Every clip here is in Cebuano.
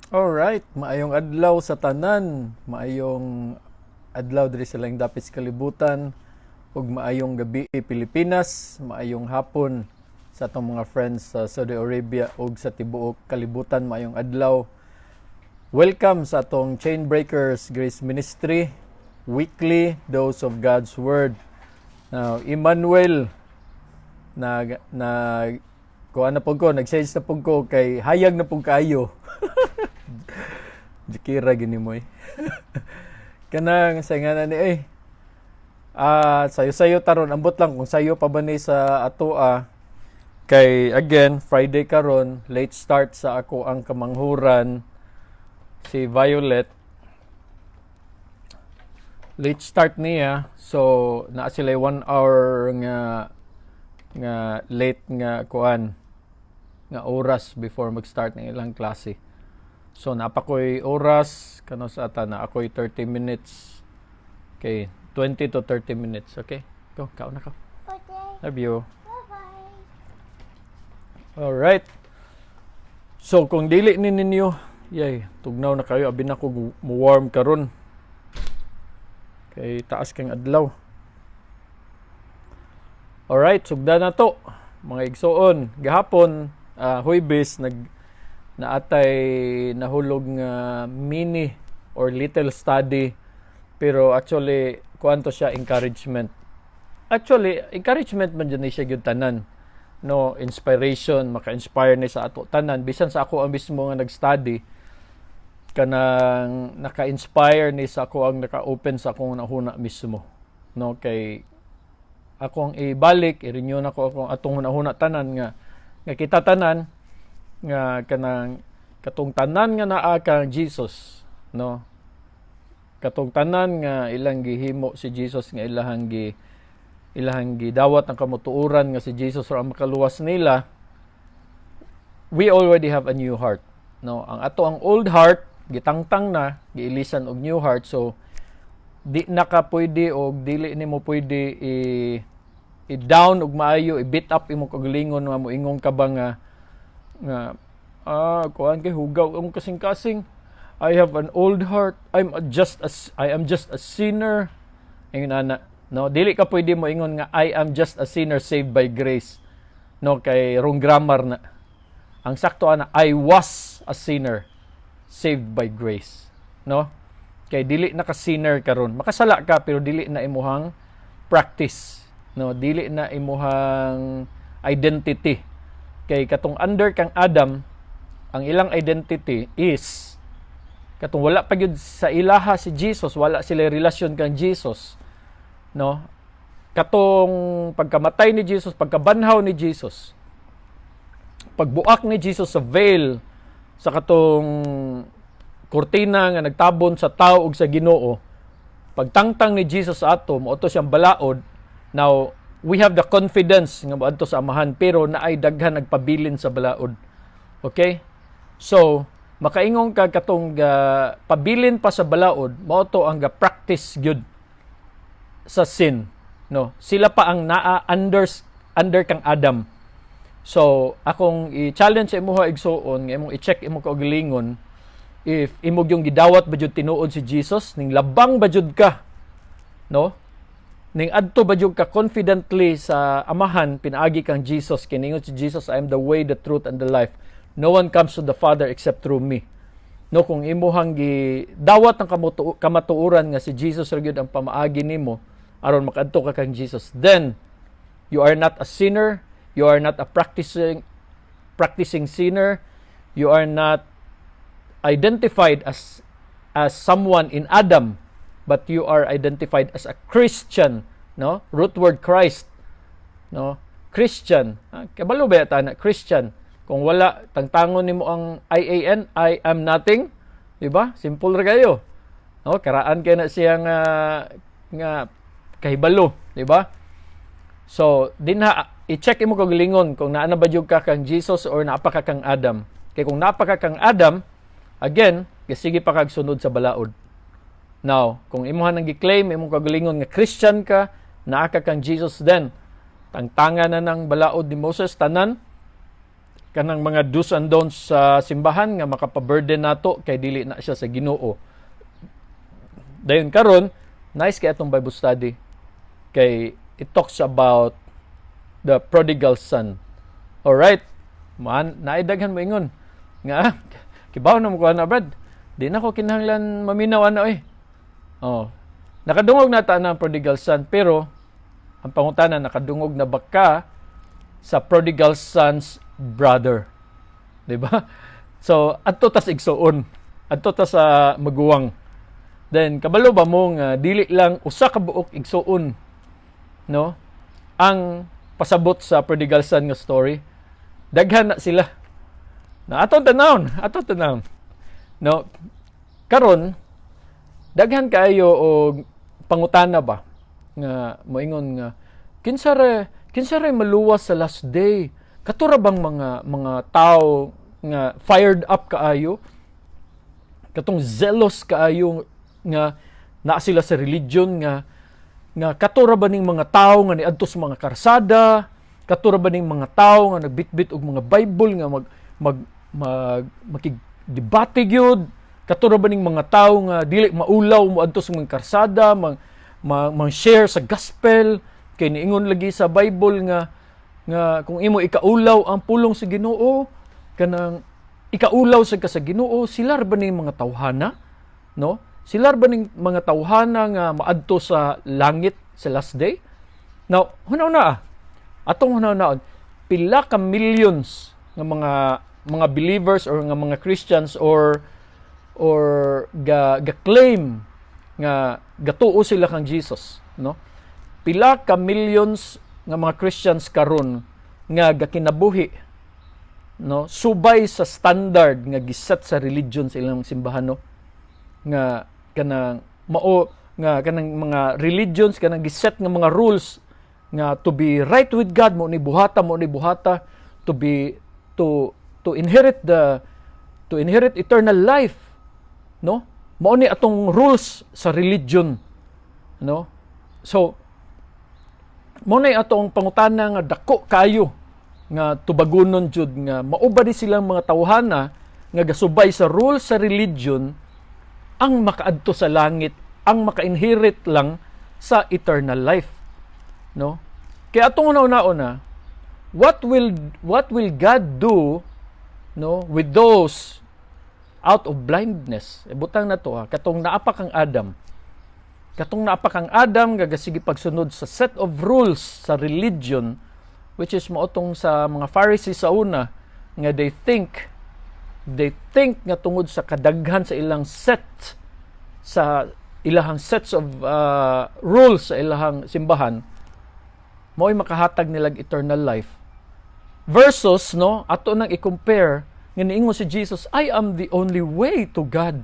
Alright, maayong adlaw sa tanan, maayong adlaw diri sa laing dapit sa kalibutan ug maayong gabi, Pilipinas, maayong hapon sa atong mga friends sa Saudi Arabia ug sa tibuok kalibutan, maayong adlaw. Welcome sa atong Chainbreakers Grace Ministry weekly dose of God's Word. Now, Emmanuel, nag na kuan na pud ko, nag-change na pud ko kay hayag na pud kaayo. Jikira gini mo eh. Kanang sa nga na ni eh. Sayo-sayo taron, ambot lang kung sayo pa ba ni sa atoa kay again Friday karon, late start sa ako ang kamanghuran, si Violet, late start niya, so naa sila 1 hour nga nga late nga kuan nga oras before mag-start ng ilang klase. So naa pa ko'y oras kano sa ata na ako'y 30 minutes. Okay, 20 to 30 minutes, okay? Go, kaon na ka. Okay. Love you. Bye-bye. Alright. So kung dili ni ninyo, yay, tugnaw na kayo, abi na ko mo warm karon. Kay taas kang adlaw. Alright, sugda na to. Mga igsoon, gahapon Huybes nag naatay nahulog nga mini or little study, pero actually kuan to siya, encouragement. Actually, encouragement man jud ni siya gyud tanan, no? Inspiration, maka-inspire ni sa ato tanan, bisan sa ako ang mismo nga nag-study, kanang naka-inspire ni sa ako ang naka-open sa akong nahuna mismo, no? Kay akong ibalik, i-renew na ko akong atong hunahuna tanan nga nga kita tanan nga kanang katong tanan nga naa kang Jesus, no, katong tanan nga ilang gihimo si Jesus, nga ilahang gidawat ang kamatuoran nga si Jesus ra ang makaluwas nila. We already have a new heart, no? Ang ato ang old heart gitangtang na, giilisan og new heart. So di na ka pwede og dili nimo pwede i i-down og maayo, i-beat up imong kaugalingon nga moingon ka ba nga nga kuan kay hugaw ang kasing-kasing, I have an old heart, I am just a sinner, ingon ana, no? Dili ka pwede mo ingon nga "I am just a sinner saved by grace," no? Kay wrong grammar na. Ang sakto ana, "I was a sinner saved by grace," no? Kay dili na ka sinner karon. Makasala ka pero dili na imuhang practice, no? Dili na imuhang identity. Kay katong under kang Adam, ang ilang identity is katong wala pa gyud sa ilaha si Jesus, wala sila relasyon kang Jesus, no? Katong pagkamatay ni Jesus, pagkabanhaw ni Jesus, pagbuak ni Jesus sa veil, sa katong kurtina nga nagtabon sa tao ug sa Ginoo, pagtangtang ni Jesus sa ato, mao to siyang balaod. Now we have the confidence nga moadto sa Amahan, pero naay daghan nagpabilin sa balaod, okay? So makaingon ka katong pabilin pa sa balaod, mao to ang ga practice gyud sa sin, no? Sila pa ang naa under under kang Adam. So akong i-challenge sa imuha, igsuon, nga imong i-check imong kaugalingon if imo yung gidawat ba jud tinuod si Jesus, ning labang ba jud ka, no? Ning adto ba jud ka confidently sa Amahan pinaagi kang Jesus? Kiningon si Jesus, "I am the way, the truth and the life. No one comes to the Father except through me," no? Kung imuhang gidawat ang kamatuoran nga si Jesus ra gyud ang pamaagi nimo aron makadto ka kang Jesus, then you are not a sinner, you are not a practicing sinner, you are not identified as someone in Adam, but you are identified as a Christian, no? Root word Christ, no? Christian. Ah, kabalo ba ta na Christian? Kung wala, tangtangon nimo ang IAN, I am nothing, di ba? Simple ra kayo, no? Karaan kay na siya nga nga kahibalo, di ba? So dinha i-check imo kaugalingon kung naa na ba jud ka kang Jesus or naa pa ka kang Adam. Kay kung naa pa ka kang Adam, again, sige pa kag sunod sa balaod. Now, kung imuha nang gi-claim imong kaugalingon nga Christian ka, naa ka kang Jesus, then tangtanga na ng balaod ni Moses tanan, Kanang mga do's and don'ts sa simbahan nga makapa-burden nato kay dili na siya sa Ginoo. Dayon karon, nice kay atong Bible study kay it talks about the prodigal son. Alright. Man, naay daghan moingon nga kibaw na mo ko ana, Brad. Di na ko kinahanglan maminaw ana eh. Oh. Nakadungog na ta ng prodigal son, pero ang pangutana, nakadungog na ba ka sa prodigal son's brother? 'Di ba? So, adto tas igsuon. Adto ta sa maguwang. Then kabalo ba mo nga dili lang usa ka buok igsuon, no, ang pasabot sa prodigal son nga story? Daghan na sila. Na atong tanawon, atong tanawon. No, karon daghan kaayo og pangutana ba nga moingon nga kinsa ra maluwas sa last day? Kato ra bang mga tao nga fired up kaayo, katong zealous kaayo nga naa sila sa religion, nga kato ra ba ning mga tao nga niadto sa mga karsada, kato ra ba ning mga tao nga nagbitbit og mga Bible nga mag mag mag makig-debate gyud, kato ra ba ning mga tao nga dili maulaw mo adto sa mga karsada mang share sa gospel kay niingon lagi sa Bible nga kung imo ikaulaw ang pulong sa Ginoo, kanang ikaulaw sa ka sa Ginoo? Sila ra ba ning mga tawhana, no? Sila ra ba ning mga tawhana nga maadto sa langit sa last day? Now, hunaw na ah. Atong hunaw-naon, pila ka millions nga mga believers or nga mga Christians or ga claim nga gatuo sila kang Jesus, no? Pila ka millions nga mga Christians karon nga gakinabuhi, no, subay sa standard nga giset sa religion sa ilang simbahan, no, nga kanang mao nga kanang mga religions, kanang giset nga mga rules nga to be right with God, mo ni buhata, mo ni buhata to be to inherit the to inherit eternal life, no? Mao ni atong rules sa religion, no? So mao na atong pangutana nga dako kayo nga tubagunon jud, nga mao ba di silang mga tawhana nga gasubay sa rules sa religion ang makaadto sa langit, ang maka-inherit lang sa eternal life, no? Kaya atong una-una, what will God do, no, with those out of blindness? E butang na to ha, katong naapak kang Adam. Katong naapak kang Adam nga gasige pagsunod sa set of rules sa religion, which is mao tong sa mga Pharisees sa una nga they think nga tungod sa kadaghan sa ilang set sa ilahang sets of rules sa ilahang simbahan, mao'y makahatag nilag eternal life, versus, no, ato nang i-compare nga niingon si Jesus, "I am the only way to God."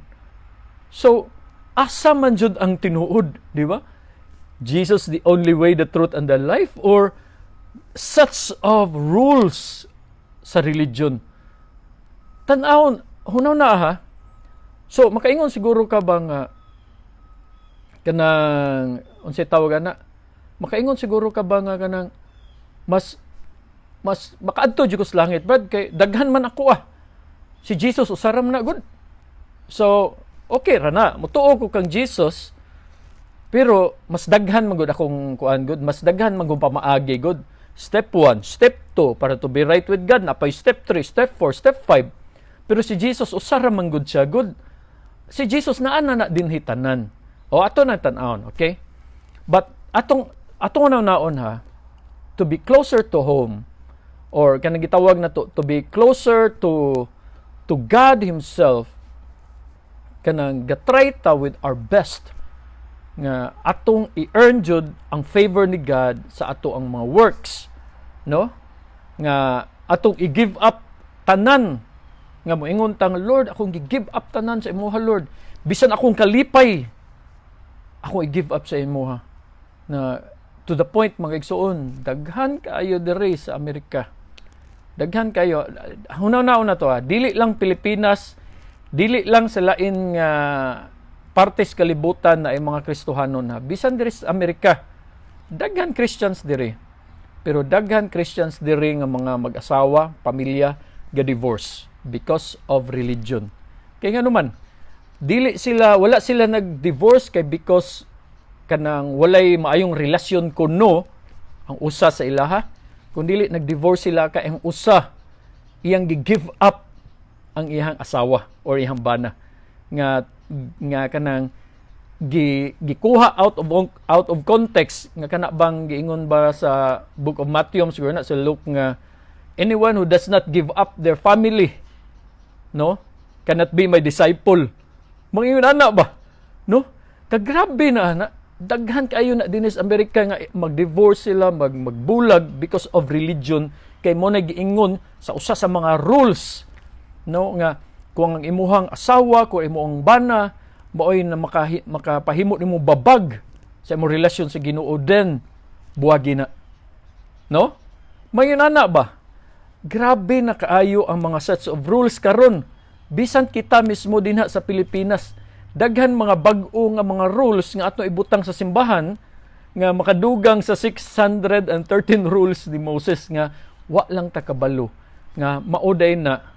So asa man jud ang tinuod, di ba? Jesus the only way, the truth and the life, or sets of rules sa religion? Tan-awon, hunaw na ha. So makaingon siguro ka ba nga kanang unsay tawag ana, makaingon siguro ka ba nga kanang mas makaadto jud ko sa langit, Brad, kay daghan man ako ah. Si Jesus usa ra man na gud. So okay ra na mutuo ko kang Jesus, pero mas daghan man gud akong kuan gud, mas daghan man gud pamaagi gud. Step 1, step 2 para to be right with God, napay step 3, step 4, step 5. Pero si Jesus usa ra man gud siya gud. Si Jesus naa na na dinhi tanan. O ato na tan-awon, okay? But atong naon ha, to be closer to home or kanang gitawag na to be closer to God himself, kanang gatry ta with our best nga atong i-earn jud ang favor ni God sa ato ang mga works, no, nga atong i-give up tanan, nga moingon tang, "Lord, akong gi-give up tanan sa imuha, Lord. Bisan akong kalipay, akong i-give up sa imuha." Na to the point, mga igsuon, daghan kaayo diri sa Amerika, daghan kayo. Hunaw na to ha, dili lang Pilipinas, dili lang sa lain nga partes kalibutan na ay mga Kristohanon ha. Bisan diri sa Amerika, daghan Christians diri, pero daghan Christians diri nga mga mag-asawa, pamilya. ga-divorce because of religion. Kay ngano man, dili sila, wala sila nag-divorce kay because kanang walay maayong relasyon kuno ang usa sa ilaha, kun dili nag-divorce sila kay ang usa iyang gi-give up ang iyang asawa or iyang bana nga nga kanang gikuha out of context, nga kana bang giingon ba sa Book of Matthew, siguro na sa Luke, nga anyone who does not give up their family, no, cannot be my disciple. Mangingon ana ba, no? Kagrabe na ana. Daghan kayo na dinhi sa Amerika nga mag-divorce sila, magbulag because of religion, kay mo na giingon sa usa sa mga rules, no, nga kung ang imuhang asawa, kung imong bana maoy na makapahimo nimo babag sa imong relasyon sa Ginoo, then buwagi na, no? Mayon ana ba? Grabe na kaayo ang mga sets of rules karon. Bisan kita mismo dinha sa Pilipinas, daghan mga bag-o nga mga rules nga ato ibutang sa simbahan nga makadugang sa 613 rules ni Moses nga wa lang ta kabalo nga mao na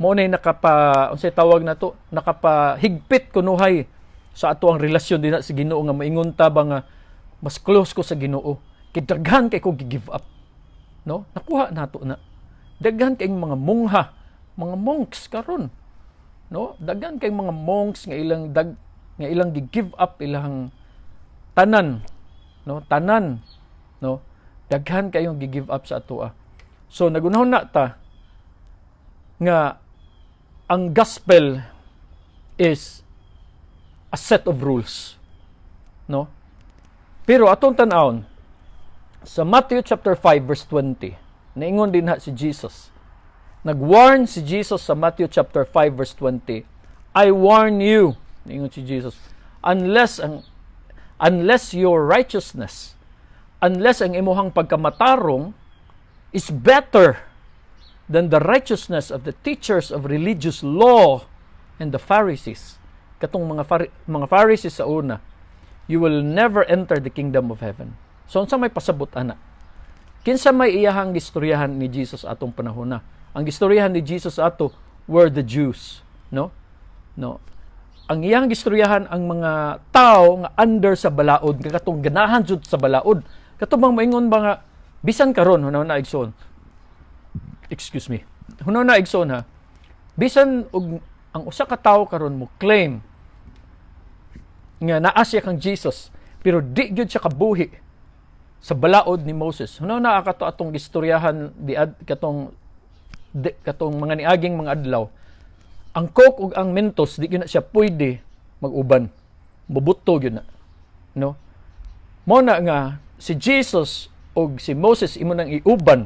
mao nay nakapa, unsay tawag na to, nakapahigpit kunuhay sa ato ang relasyon dinha sa Ginoo, nga maingon ta ba nga mas close ko sa Ginoo kay daghan kay ko gi-give up, no? Nakuha nato na daghan kay mga mongha, mga monks karon, no? Daghan kay mga monks nga ilang gi-give up ilang tanan, no? Tanan, no? Daghan kayong gi-give up sa atoa. So nagunahon na ta nga ang gospel is a set of rules, no? Pero atong tan-awon sa Matthew chapter 5 verse 20, naingon dinha si Jesus. Nag-warn si Jesus sa Matthew chapter 5 verse 20. "I warn you," ningon si Jesus, "unless your righteousness, unless ang imuhang pagkamatarong is better than the righteousness of the teachers of religious law and the Pharisees," katong mga Pharisees sa una, "you will never enter the kingdom of heaven." So unsa may pasabot ana? Kinsa may iyahang gistoryahan ni Jesus atong panahon na? Ang gistoryahan ni Jesus ato were the Jews, no? No. Ang iyang gistoryahan ang mga tao nga under sa balaod, nga katong ganahan jud sa balaod. Kato bang maingon ba nga bisan karon, hunaw na, igsoon. Excuse me. Hunaw na, igsoon, ha. Bisan og ang usa ka tawo karon mo claim nga naa siya kang Jesus pero di gyud siya kabuhi sa balaod ni Moses. Hunaw na, kato atong istoryahan di ad, katong di, katong mga niaging mga adlaw. Ang Coke ug ang Mentos, di gyud na siya pwede mag-uban. Mubuto gyud na. No? Mo na nga si Jesus ug si Moses imo nang iuban,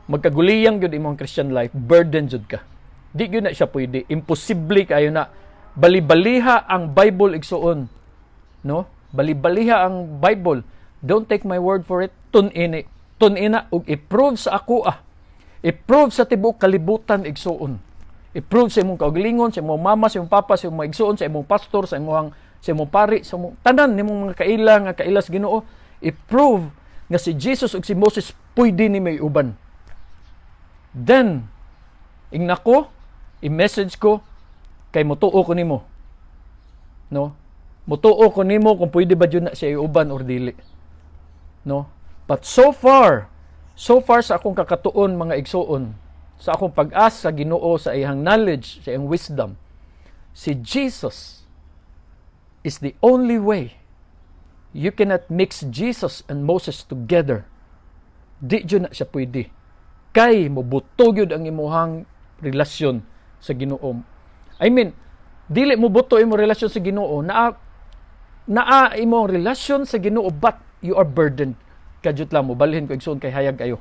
magkaguliyang gyud imong Christian life, burden jud ka. Di gyud na siya pwede. Imposible kayo na. Balibaliha ang Bible, igsuon. No? Balibaliha ang Bible. Don't take my word for it. Tun-ini. Tun-ina ug i-prove sa ako ah. I-prove sa tibuok kalibutan, igsuon. I-prove sa imong kaugalingon, sa imong mama, sa imong papa, sa imong mga igsuon, sa imong pastor, sa imong pari, sa imong tanan nimong mga kaila nga kaila sa Ginoo. I-prove nga si Jesus ug si Moses pwede ni may uban. Then, ingna ko, i-message ko, kay mutuo ko nimo. No? Mutuo ko nimo kung pwede ba jud na siya iuban or dili. No? But so far sa akong kakatuon, mga igsuon, sa akong pag-as sa Ginoo, sa iyang knowledge, sa iyang wisdom, si Jesus is the only way. You cannot mix Jesus and Moses together. Di jud na siya pwede. Kay mobuto gyud ang imuhang relasyon sa Ginoo. I mean, dili mo buto imong relasyon sa Ginoo, naa naa imong relasyon sa Ginoo but you are burdened. Kadyot lang mo balhin ko, igsoon, kay hayag kayo.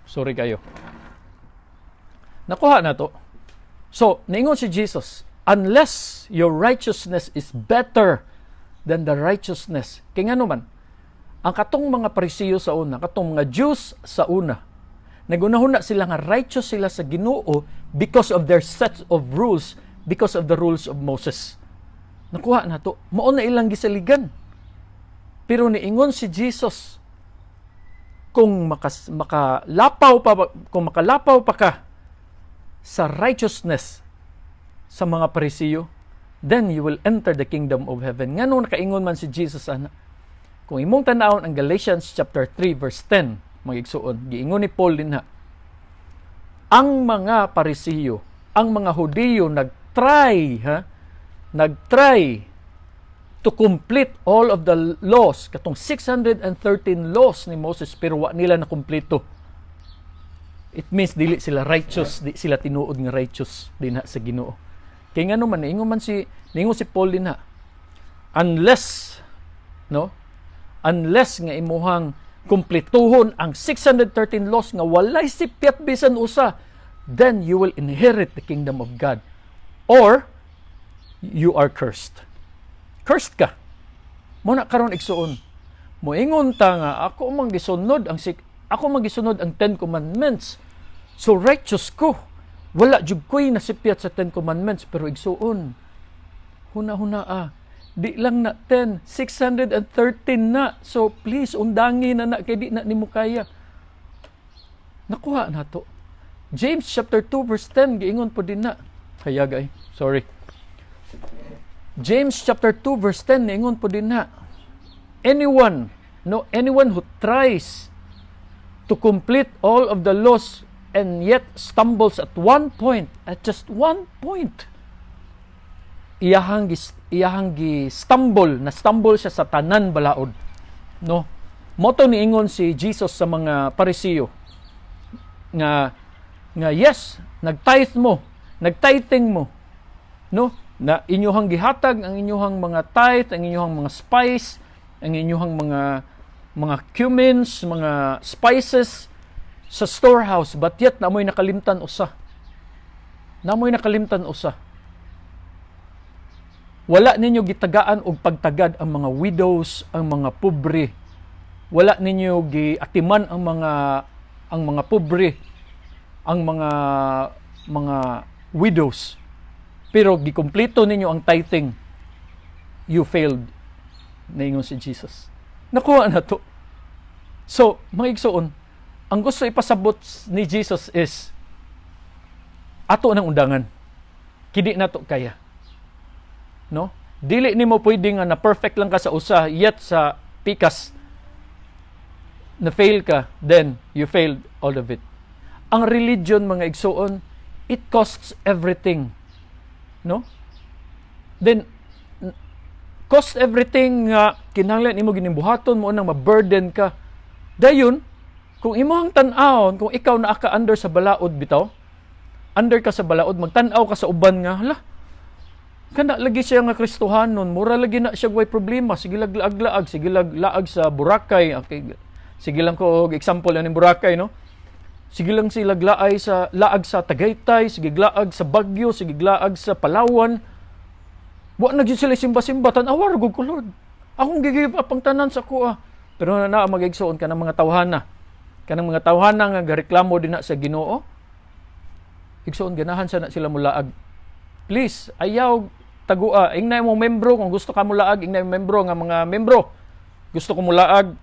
Sorry kayo. Nakuha na to. So, niingon si Jesus, unless your righteousness is better than the righteousness. Kay ngano man, ang katong mga Parisiyo sa una, katong mga Jews sa una, nagunahuna sila nga righteous sila sa Ginoo because of their set of rules, because of the rules of Moses. Nakuha na to. Mao na ilang gisaligan. Pero niingon si Jesus, Kung makalapaw pa ka sa righteousness sa mga Parisiyo, then you will enter the kingdom of heaven. Ngano nakaingon man si Jesus ana? Kung imong tan-awon ang Galatians chapter 3 verse 10, mga igsuon, giingon ni Paul dinha, ang mga Parisiyo, ang mga Hudiyo nagtry, ha? Nagtry to complete all of the laws, katong 613 laws ni Moses, pero wa nila na kumpleto. It means dili sila righteous, di sila tinuod nga righteous dinha sa Ginoo. Kay ngano man niingon si Paul dinha, unless, no, unless nga imuhang kumpletuhon ang 613 laws nga walay sipyat bisan usa, then you will inherit the kingdom of God or you are cursed. Cursed ka. Mao na karon, igsuon, moingon ta nga ako man gisunod ang 10 Commandments. So righteous ko. Wala jud ko'y nasipyat sa 10 Commandments, pero igsuon, huna-huna ah. Di lang na 10, 613 na. So please undangi na na kay di na nimo kaya. Nakuha na to. James chapter 2 verse 10, giingon pod dinha. Hayag ay, sorry. James chapter 2 verse 10, niingon pod dinha. Anyone, no, anyone who tries to complete all of the laws and yet stumbles at one point, at just one point, iyahang gi stumble, na stumble siya sa tanan balaod. No? Mao to niingon si Jesus sa mga Parisiyo nga yes, nag-tithe mo, nag-tithing mo, no? Na inyuhang gihatag ang inyuhang mga tithe, ang inyuhang mga spice, ang inyuhang mga cumins, mga spices sa storehouse, but yet naa moy nakalimtan usa. Naa moy nakalimtan usa. Wala ninyo gitagaan og pagtagad ang mga widows, ang mga pobre. Wala ninyo giatiman ang mga pobre, ang mga widows. Pero gikumpleto ninyo ang tithing. You failed. Naingon si Jesus. Nakuha na to. So, mga igsoon, ang gusto ipasabot ni Jesus is ato nang undangan. Kay di nato kaya. No? Dili nimo pwede nga na perfect lang ka sa usa, yet sa pikas na fail ka, then you failed all of it. Ang religion, mga igsuon, it costs everything. No? Then cost everything nga kinahanglan nimo gibuhaton mo nang ma-burden ka. Dayon, kung imong tan-awon, kung ikaw naa ka under sa balaod bitaw, under ka sa balaod, magtan-aw ka sa uban nga, hala, kana lagi siya nga Kristohanon, mura lagi na siya way problema, sige lag laag-laag, sige lag laag sa Boracay, okay, sige lang ko og example aning Boracay, no? Sige lang sila laay sa laag sa Tagaytay, sige laag sa Baguio, sige laag sa Palawan. Wa na gyud sila simba-simba, tan-awa ra gud ko, Lord. Akong gi-give up ang tanan sa kuha. Pero na naa magigsuon ka ng mga tawhana. Kanang mga tawhana nga gareklamo dinha sa Ginoo. Igsuon, ganahan sa na sila mulaag. Please, ayaw tagua. Ingna mo membro kung gusto ka mulaag, ingna mo membro nga mga membro. Gusto ko mulaag,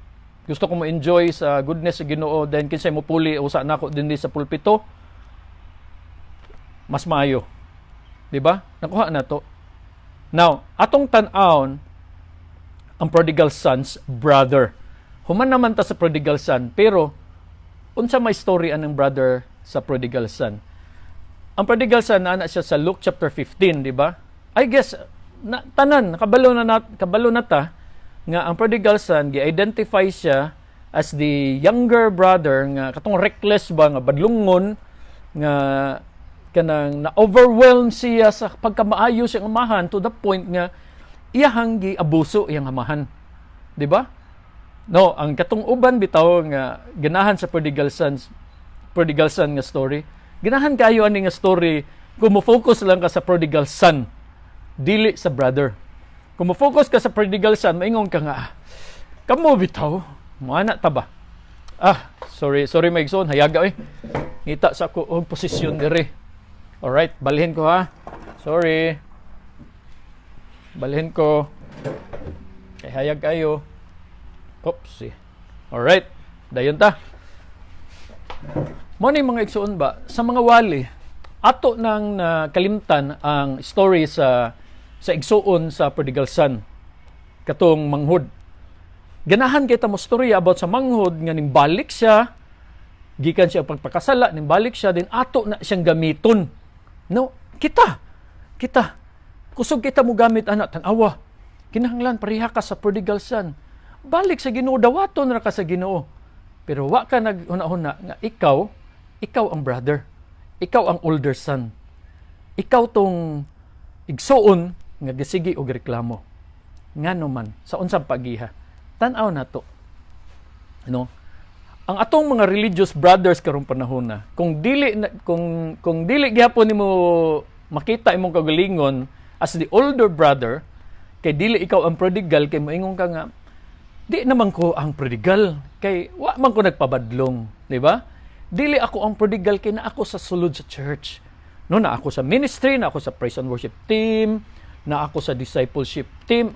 gusto ko mo enjoy sa goodness sa Ginoo, then kinsay mo puli usa nako dinhi sa pulpito. Mas maayo. Di ba? Nakuha na to. Now, atong tan-awon ang prodigal son's brother. Human naman ta sa prodigal son, pero unsa may story anang brother sa prodigal son? Ang prodigal son, ana siya sa Luke chapter 15, di ba? I guess na, tanan kabalo na ta nga ang prodigal son, gi-identify siya as the younger brother nga katong reckless ba, nga badlungon, nga kanang na-overwhelm siya sa pagkamaayo siyang amahan to the point nga iyahang giabuso iyang amahan. Di ba? No, ang katong uban bitaw nga ganahan sa prodigal son nga story. Ganahan kayo ani nga story kung mo-focus lang ka sa prodigal son, dili sa brother. Kung mo-focus ka sa prodigal son, maingon ka nga, "Ah, kamo bitaw, moana ta ba?" Ah, sorry, sorry mga igsoon, hayaga eh. Ngita sa ako og posisyon diri. Alright, balhin ko ha. Sorry. Balhin ko. Kay hayag kayo. Oops. Alright. Dayon ta. Mo ni, mga igsuon ba, sa mga wali, ato nang nakalimtan ang story sa igsuon sa prodigal son, katong manghud. Ganahan kita mo storya about sa manghud nga nimbalik siya, gikan siya pagpakasala, nimbalik siya din, ato na siyang gamiton. No, kita kita kusog kita mo gamit ana. Tan-awa, kinahanglan pareha ka sa prodigal son. Balik sa Ginoo, dawaton ra ka sa Ginoo. Pero wa ka naghuna-huna nga ikaw, ikaw ang brother. Ikaw ang older son. Ikaw tong igsuon nga gisigi og reklamo. Ngano man, sa unsang pagiha? Tan-aw nato. No? Ang atong mga religious brothers karong panahon na, kung dili gihapon nimo makita imong kagalingon as the older brother kay dili ikaw ang prodigal, kay moingon ka nga di naman ko ang prodigal kay wa man ko nagpabadlong, di ba? Dili ako ang prodigal kay na ako sa sulod sa church. No, na ako sa ministry, na ako sa praise and worship team, na ako sa discipleship team.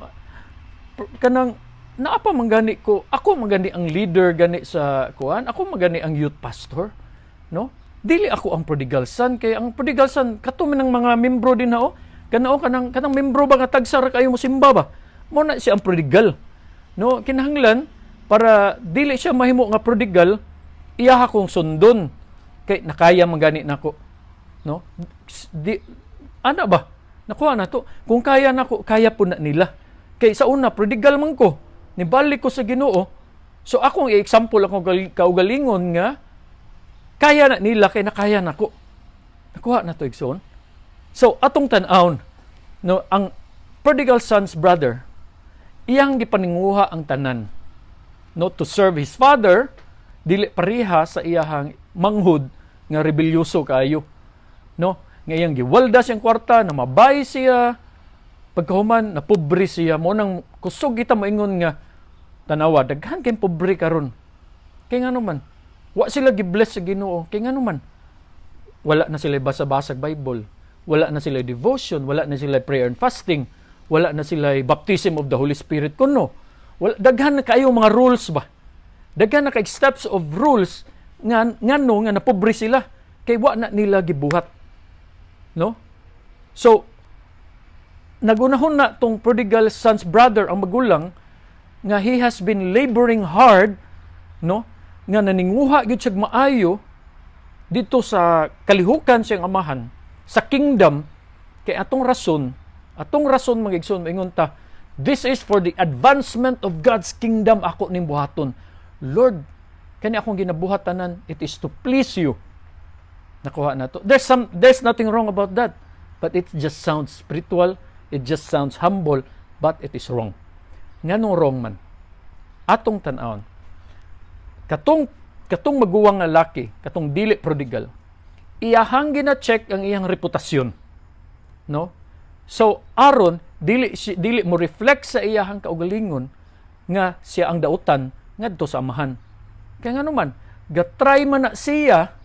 Kanang naa pa man gani ko, ako man gani ang leader gani sa kuan, ako man gani ang youth pastor, no? Dili ako ang prodigal son kay ang prodigal son kato man ang mga membro din na oh. Kanao kanang membro ba nga tagsa ra kayo mo simba ba? Mo na siya ang prodigal. No, kinahanglan para dili siya mahimo nga prodigal, iya akong sundon kay nakaya man gani nako. No? Di ana ba? Nakuha na to. Kung kaya nako, kaya po na nila. Kay sa una prodigal man ko. Nibalik ko sa Ginoo. So akong i-example akong kaugalingon nga kaya na nila kay nakaya nako. Nakuha na to, igsoon. So atong tan-awon, no, ang prodigal son's brother, iyang gipaninguha ang tanan, no, to serve his father, dili pareha sa iyahang manghud nga rebelyoso kayo, no, nga iyang giwalda siyang kwarta, namabay siya, pagkahuman napobre siya. Mo nang kusog kita moingon nga tanawa, daghan kay pobre karon. Kay ngano man? Wa sila gi-bless sa Ginoo. Kay ngano man? Wala na sila basa-basag Bible, wala na sila devotion, wala na sila prayer and fasting, wala na sila baptism of the Holy Spirit kuno. Wala, daghan na kayo mga rules ba, daghan na kay steps of rules nga ngano nga napobre sila, kay wa na nila gibuhat, no? So nagunahon na tong prodigal son's brother, ang magulang, nga he has been laboring hard, no, nga naninguha gyud siya maayo dito sa kalihukan siyang amahan sa kingdom, kay atong rason, mga igsoon, moingon ta, "This is for the advancement of God's kingdom ako ning buhaton. Lord, kani akong ginabuhat tanan, it is to please you." Nakuha na to. There's nothing wrong about that, but it just sounds spiritual, it just sounds humble, but it is wrong. Nganong wrong man? Atong tan-awon katong maguwang nga laki, katong dili prodigal, iyahang gina-check ang iyang reputasyon, no? So aron dili mo reflect sa iyahang kaugalingon nga siya ang dautan ngadto sa amahan. Kay ngano man? Gatry man na siya,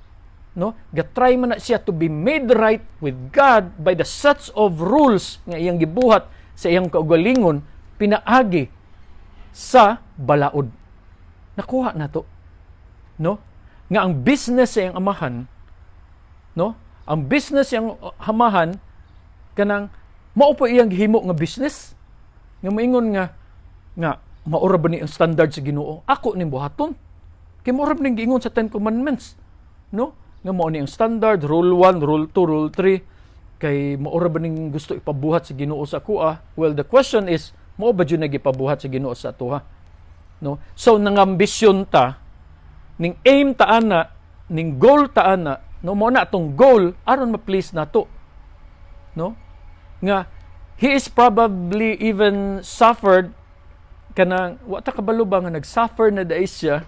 no, gatry man na siya to be made right with God by the sets of rules nga iyang gibuhat sa iyang kaugalingon pinaagi sa balaod. Nakuha na to, no, nga ang business sa iyang amahan, no, ang business iyang amahan, kanang mao po iyang gihimo nga business nga moingon nga maura ba ni ang standard sa Ginoo, ako ning buhaton kay mao ra ning giingon sa Ten Commandments, no, nga mao ni ang standard, rule 1, rule 2, rule 3, kay maura ba ning gusto ipabuhat sa Ginoo sa akoa? Well, the question is, mao ba jud gipabuhat sa Ginoo sa atoha, no? So nangambisyon ta, ning aim ta ana, ning goal ta ana, no, mo na atong goal aron ma-please nato, no, nga he is probably even suffered, kanang wa ta kabalo ba nga nag-suffer na dai siya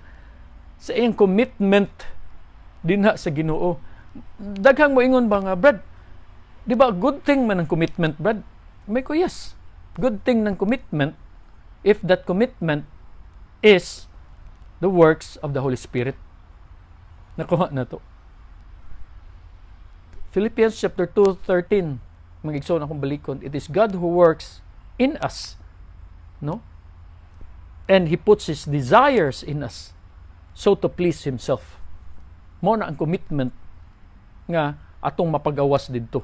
sa iyang commitment dinha sa Ginoo. Daghang moingon ba nga, "Brad, di ba good thing man ang commitment, Brad?" May ko, yes, good thing ng commitment if that commitment is the works of the Holy Spirit. Nakuha na to. Philippians chapter 2:13, mga igsoon, akong balikon, it is God who works in us, no, and He puts His desires in us. so to please himself. Mao na ang commitment nga atong mapagawas didto.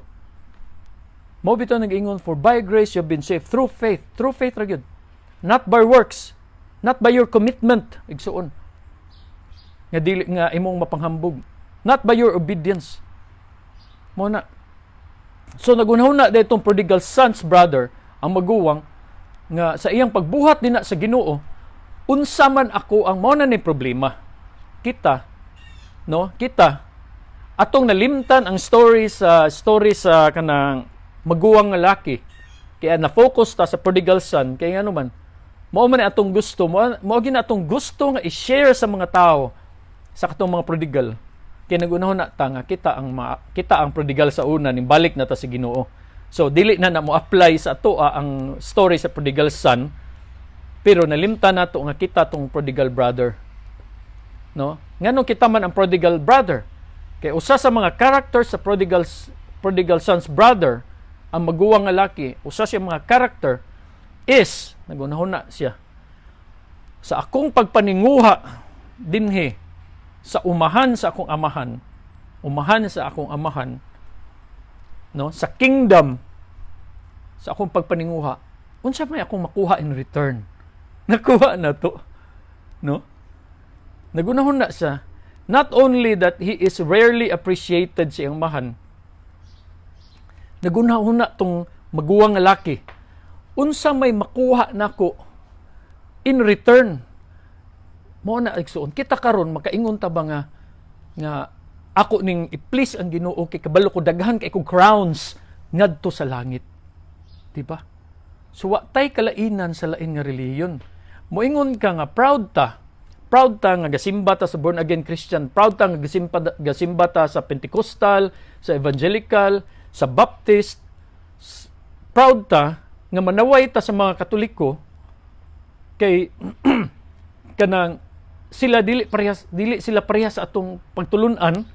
Mao bitaw nag-ingon, "For by grace you have been saved through faith." Through faith ra gyud. Not by works, not by your commitment, igsuon. Nga dili nga imong mapanghambog. Not by your obedience. Mao na. So nagunahuna ditong prodigal son's brother, ang maguwang, nga sa iyang pagbuhat dinha sa Ginoo, unsa man ako ang mao na ni problema. Kita, no? Kita atong nalimtan ang story sa kanang maguwang nga laki. Kaya na-focus ta sa prodigal son kay ngano man mao man ni atong gusto, mao gyud na atong gusto nga i-share sa mga tao sa katong mga prodigal. Kay nagunahuna ta nga kita ang prodigal sa una, ning balik na ta sa Ginoo. So dili na na mo apply sa atoa ang story sa prodigal son, pero nalimtan nato nga kita tong prodigal brother. No? Ngano kita man ang prodigal brother? Kay usa sa mga character sa prodigal son's brother, ang maguwang nga laki, usa siya mga character is nagunahuna siya, sa akong pagpaninguha dinhi sa umahan sa akong amahan, umahan sa akong amahan, no, sa kingdom, sa akong pagpaninguha, unsa may akong makuha in return? Nakuha na to, no? Nagunahon na siya, not only that he is rarely appreciated sa iyang amahan, nagunahon na tong maguwang nga laki, unsa may makuha nako in return? Mao na, igsuon, kita karon makaingon ta ba nga ako ning i-please ang Ginoo kay kabalo ko daghan kay kog crowns ngadto sa langit, di ba? So wa tay kalainan sa lain nga relihiyon. Moingon ka nga proud ta nga gasimba ta sa born again Christian, proud ta nga gasimba ta sa Pentecostal, sa Evangelical, sa Baptist, proud ta nga manaway ta sa mga Katoliko kay kanang sila dili sila parehas sa atong pagtulunan.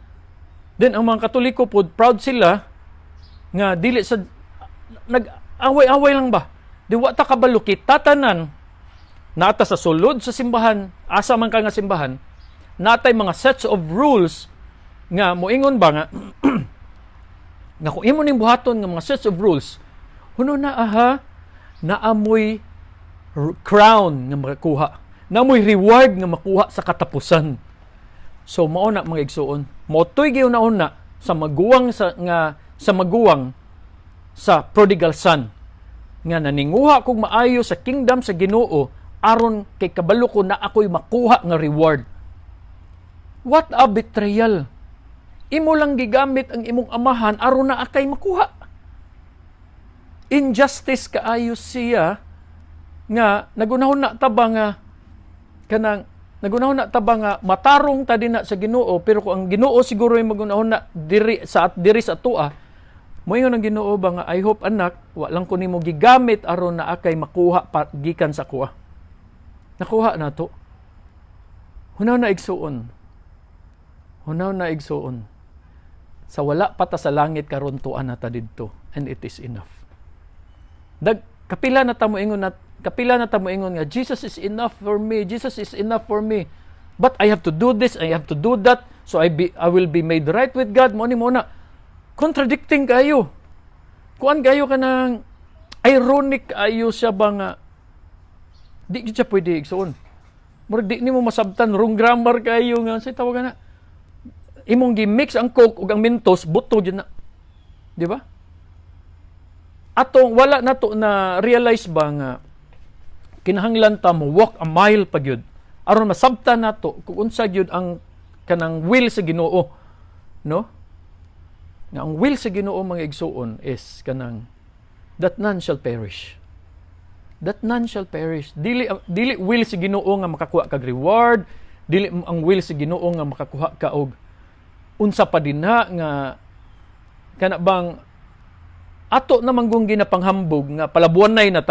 Then ang mga Katoliko pod, proud sila nga dili sa nag-away-away lang ba. Di wa ta kabalo, kita tanan nata sa sulod sa simbahan, asa man ka nga simbahan, natay mga sets of rules nga moingon ba nga nga kung imo ning buhaton nga mga sets of rules, huno na aha naamoy crown nga makakuha, naamoy reward nga makuha sa katapusan. So mao na, mga igsuon, motoy giuna-una sa maguwang sa nga sa maguwang sa prodigal son nga naninguha kog maayo sa kingdom sa Ginoo aron kay kabalo ko na ako'y makuha nga reward. What a betrayal! Imo lang gigamit ang imong amahan aron na akay makuha. Injustice kaayo siya nga nagunahon na ta ba nga kanang nagunahon na ta ba nga matarong ta dinha sa Ginoo, pero kung ang Ginoo siguro yung magunahon na diri sa atoa, moingon ang Ginoo ba nga, "I hope, anak, wa lang ko nimo gigamit aron na akay makuha pa gikan sa kuha." Nakuha na to. Hunaw na, igsuon, hunaw na, igsuon, sa wala pa ta sa langit karon, tuan na ta didto and it is enough. Dag kapila na ta moingon nga Jesus is enough for me, Jesus is enough for me, but I have to do this, I have to do that, so I will be made right with God. Mo ni mo na contradicting kayo, kuan kayo, kanang ironic ayo siya ba nga di gyud siya pwede, igsuon. Murag di nimo masabtan, wrong grammar kayo nga say tawagan na imong gi-mix ang Coke ug ang Mentos, buto gyud na, di ba? Atong wala nato na realize ba nga kinahanglan ta mo walk a mile pa gyud aron masabtan nato kung unsa gyud ang kanang will sa Ginoo, no? Nga ang will sa Ginoo, mga igsuon, is kanang that none shall perish, that none shall perish. Dili will sa Ginoo nga makakuha kag reward, dili ang will sa Ginoo nga makakuha ka og unsa pa dinha nga kana bang ato namang kung ginapanghambog nga palabuanay na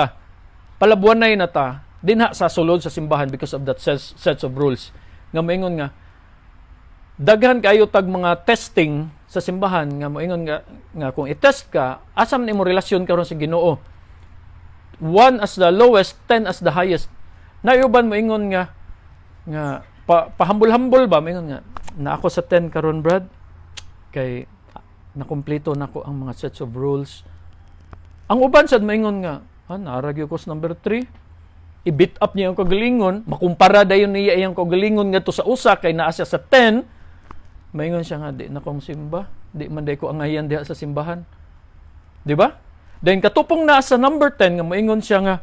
ta dinha sa sulod sa simbahan because of that sets of rules nga moingon nga daghan kayo tag mga testing sa simbahan nga moingon nga kung i-test ka, asa man imo relasyon karon sa Ginoo, 1 as the lowest, 10 as the highest. Nayuban moingon nga nga Pa, pahambol-hambol ba, mingon nga na ako sa 10 karon, Brad, kay nakumpleto nako ang mga sets of rules. Ang uban sad maingon nga, "Ah, naa ra gyud ko sa number 3." I-beat up niya ang kagalingon, makumpara dayon niya iyang kagalingon ngadto sa usa kay naa siya sa 10. Maingon siya nga, "Di na ko simba, di man day ko angayan diha sa simbahan." Di ba? Then katong naa sa number 10 nga moingon siya nga,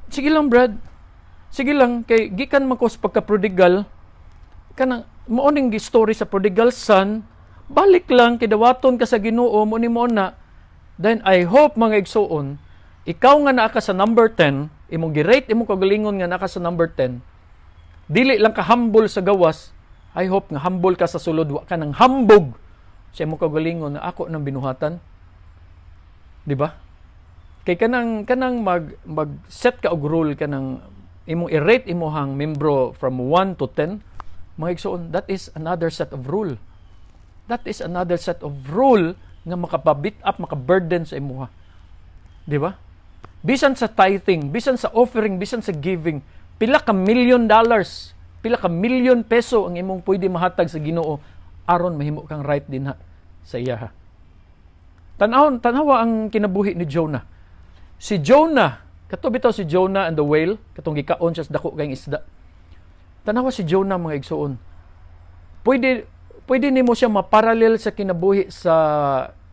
"Sige lang, Brad. Sige lang kay gikan man ko sa pagka-prodigal, kanang mao ning story sa prodigal son, balik lang kay dawaton ka sa Ginoo mo ni mo na." Then I hope, mga igsuon, ikaw nga naa ka sa number 10, imong gi-rate imong kagalingon nga naa ka sa number 10, dili lang ka humble sa gawas, I hope nga humble ka sa sulod, wa ka nang hambog sa imong kagalingon na ako nang binuhatan. Di ba? Kay kanang mag set ka og rule, kanang imong i-rate imong membro from 1 to 10, mga igsoon, that is another set of rule. That is another set of rule nga makapa-beat up, maka-burden sa imuha. Di ba? Bisan sa tithing, bisan sa offering, bisan sa giving, pila ka million dollars, pila ka million peso ang imong pwede mahatag sa Ginoo aron mahimo kang right dinha sa iyaha. Tanawon, tanawa ang kinabuhi ni Jonah. Si Jonah, kato bitaw si Jonah and the whale, katong gikaon siya sa dako kayong isda. Tanawa si Jonah, mga igsuon. Pwede nimo siya maparallel sa kinabuhi sa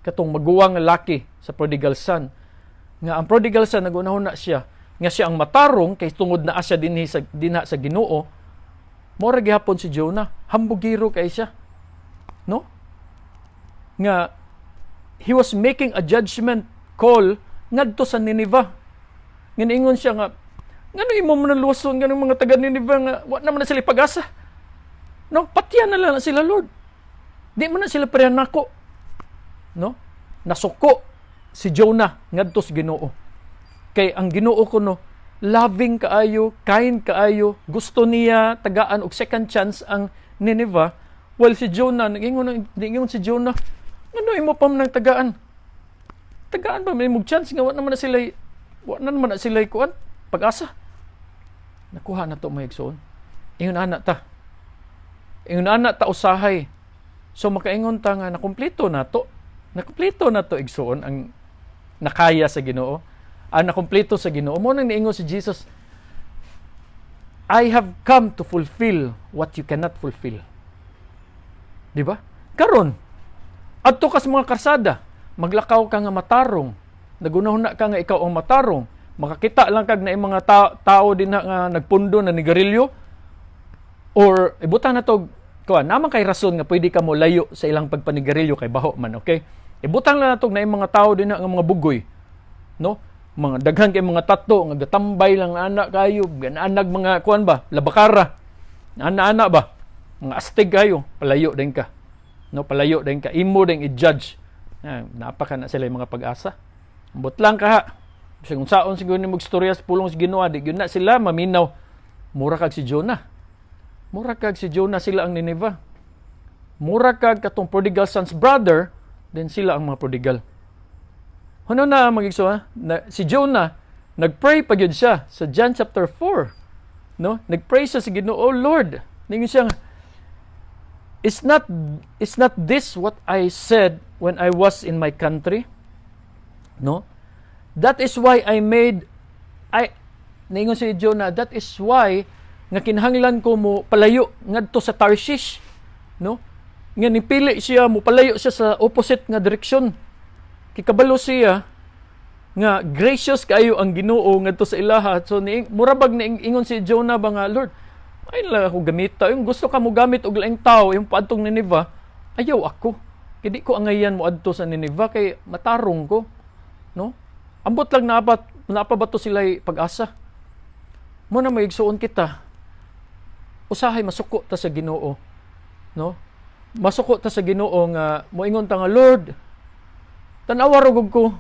katong maguwang nga laki sa prodigal son. Nga ang prodigal son, nagunahon na siya nga siya ang matarong kay tungod naa siya dinhi sa dinha sa Ginoo. Mao ra gihapon si Jonah, hambugiro kay siya. No? Nga he was making a judgment call ngadto sa Nineveh. Nga niingon siya nga, "Ngano imo man luwason nga mga taga Nineveh nga wa naman na sila pag-asa? No, patyan na lang na sila, Lord. Di man na sila pareha nako." No? Nasuko si Jonah ngadto sa Ginoo. Kay ang Ginoo kuno loving kaayo, kind kaayo, gusto niya tagaan og second chance ang Nineveh. While si Jonah, nag-ingon si Jonah, "Ngano imo pa man nang tagaan? Tagaan pa may mong chance nga wa na naman na sila kuan pag-asa." Nakuha na to, mga igsoon. Ingon ana ta. Ingon ana ta usahay. So makaingon ta nga nakumpleto na to. Nakumpleto na to, igsoon, ang nakaya sa Ginoo. Ang nakumpleto sa Ginoo. Mao nang niingon si Jesus, "I have come to fulfill what you cannot fulfill." Di ba? Karon, adto ka sa mga karsada, maglakaw ka nga matarong, nagunahuna ka nga ikaw ang matarong, makakita lang kag na mga tao din na nga nagpundo na nigarilyo, or ibutang na to, kuan, naman kay rason nga pwede ka mo layo sa ilang pagpanigarilyo kay baho man, okay? Ibutang lang nato na mga tao din na nga mga bugoy, no? Mga daghan kay mga tato nga gatambay lang ana kayo, gananag mga kuan ba, labakara. Ana-ana ba? Mga astig kayo, palayo din ka. No, palayo din ka. Imo din i-judge. Ah, napaka na sila yung mga pag-asa. Ambot lang ka ha. Bisag unsaon siguro ni magstorya sa pulong sa Ginoo, di gyud na sila maminaw. Mura kag si Jonah. Mura kag si Jonah, sila ang Nineveh. Mura kag katong prodigal son's brother, then sila ang mga prodigal. Huno na mga igsoon, ha? Na, si Jonah, nagpray pa gyud siya sa John chapter 4. No? Nagpray siya sa Ginoo, "Oh Lord." Ningon siya, Is not this what I said when I was in my country?" No? That is why I made I ningon si Jonah, "That is why nga kinahanglan ko mo palayo ngadto sa Tarshish." No? Nga nipili siya mo palayo siya sa opposite nga direksyon. Kikabalo siya nga gracious kaayo ang Ginoo ngadto sa ilaha. So ni mura bag ingon si Jonah ba nga, "Lord, ay lang ako gamita. Yung gusto ka mo gamit og laing tao, yung paadtong Nineveh, ayaw ako. Kay di ko angayan mo adto sa Nineveh kay matarong ko." No? Ambot lang napat napa ba to sila pag-asa. Mao na, mga igsuon, kita usahay masuko ta sa Ginoo. No? Masuko ta sa Ginoo nga moingon ta nga, "Lord, tan-awa ra gud ko.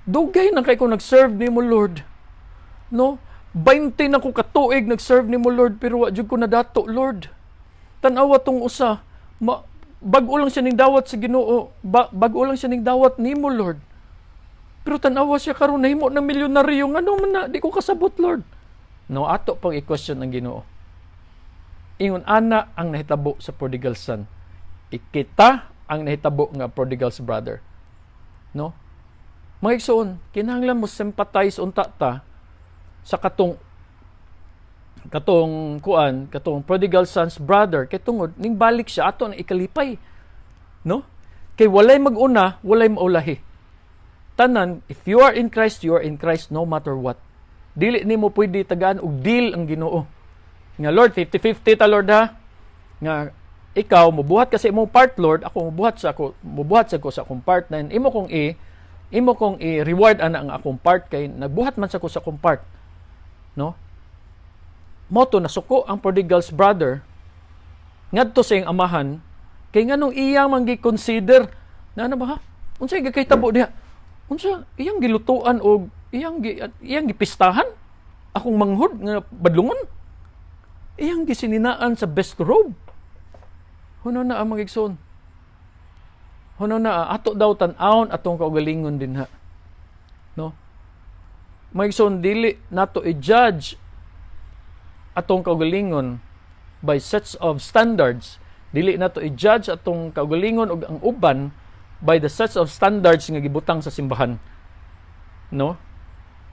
Dugay na kay ko nag-serve nimo, Lord. No? 20 na ko katuig nag-serve nimo, Lord, pero wa jud ko nadato, Lord. Tan-awa tong usa, bag-o lang siya ning dawat sa Ginoo, bag-o lang siya ning dawat nimo, Lord. Pero tan-awa siya karon, nahimo ng milyonaryo. Ngano man na di ko kasabot, Lord?" No, ato pang i-question ang Ginoo. Ingon ana ang nahitabo sa prodigal son. Ikita ang nahitabo nga prodigal's brother. No? Mga igsoon, kinahanglan mo sympathize unta ta sa katong kuan, katong prodigal son's brother, kay tungod ning balik siya, ato na ikalipay. No? Kay walay mag-una, walay maulahi. Tanan, if you are in Christ, you are in Christ no matter what. Dili nimo pwede tagaan og deal ang Ginoo. Nga, "Lord, 50-50 ta, Lord, ha. Nga ikaw mubuhat kasi imong part, Lord, ako mubuhat sa ko sa akong part, then imo kong i-reward ana ang akong part kay nagbuhat man sa ko sa akong part." No? Mao to nasuko ang prodigal's brother ngadto sa iyang amahan kay nganong iyang man gi-consider na ano ba, ha? Unsay gikahitabo diha? Unsa iyang gilutuan og iyang gipistahan akong manghod nga badlungon? Iyang gisininaan sa best robe. Huno na ang mga igsoon. Huno na ato daw tan-awon atong kaugalingon dinha. No? Mga igsoon, dili nato i-judge atong kaugalingon by sets of standards. Dili nato i-judge atong kaugalingon og ang uban by the sets of standards nga gibutang sa simbahan. No?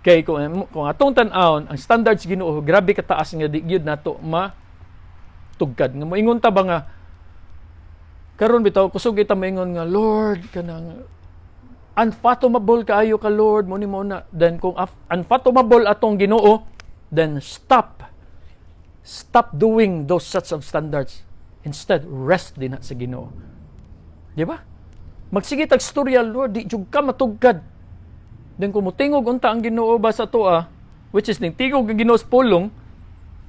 Kay kung atong tan-awon ang standards Ginoo, grabe kataas nga di gyud nato ma tugkad. Nga moingon ta ba nga karon bitaw, kusog kita moingon nga, "Lord, kanang unfathomable kaayo ka, Lord," mo ni mo na. Then kung unfathomable atong Ginoo, then stop doing those sets of standards. Instead, rest din sa Ginoo, di ba? Magsige tag storya, "Lord, di jud ka matugkad." Then kung motingog unta ang Ginoo ba sa atoa, which is ning tingog ang Ginoo sa pulong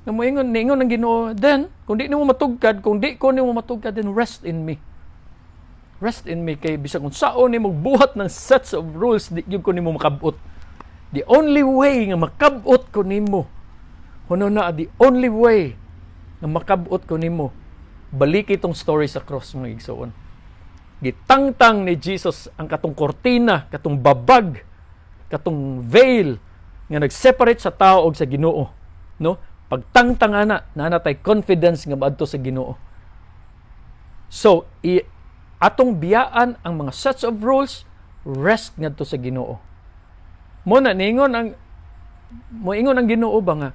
nga moingon, niingon ang Ginoo, then kung di nimo matugkad, kung di ko nimo matugkad, then rest in me, rest in me, kay bisag unsaon nimo buhat ng sets of rules, di gyud ko nimo makabot. The only way nga makabot ko nimo, huno na, the only way nga makabot ko nimo, balik itong story sa cross, mga igsoon. Gitangtang ni Jesus ang katong kortina, katong babag, katong veil nga nag-separate sa tao og sa Ginoo, no? Pagtangtang ana, naa na tay confidence nga maadto sa Ginoo. So atong biyaan ang mga sets of rules, rest ngadto sa Ginoo. Mo na niingon ang moingon ang Ginoo ba nga,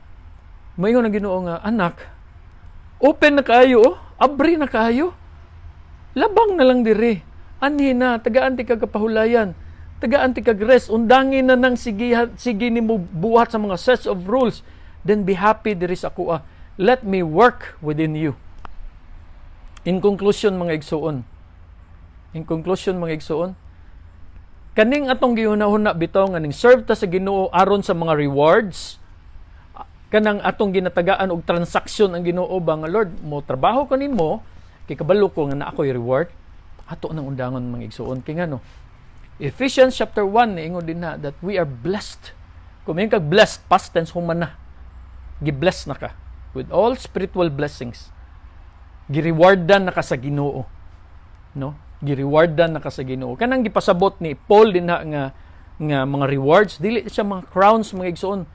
moingon ang Ginoo nga, "Anak, open na kaayo, oh. Abri na kaayo. Labang na lang diri. Anhi na, tagaan ti kag kapahulayan. Tagaan ti kag rest. Undangin na nang sige, sige nimo buhat sa mga sets of rules. Then be happy diri sa akoa. Let me work within you." In conclusion, mga igsuon. In conclusion, mga igsuon, kaning atong gihuna-huna bitaw nga ning serve ta sa Ginoo aron sa mga rewards, kanang atong ginatagaan og transaksyon ang Ginoo ba nga, "Lord, mo trabaho ko nimo kay kabalo ko nga naa ko'y reward," ato nang undangon, mga igsuon, kay ngano Ephesians chapter 1 niingon din na that we are blessed. Kung may kag blessed, past tense, human na, gi-bless na ka with all spiritual blessings. Gi-rewardan na ka sa Ginoo, no? Gi-rewardan na ka sa Ginoo. Kanang gipasabot ni Paul dinha nga mga rewards, dili siya mga crowns, mga igsoon.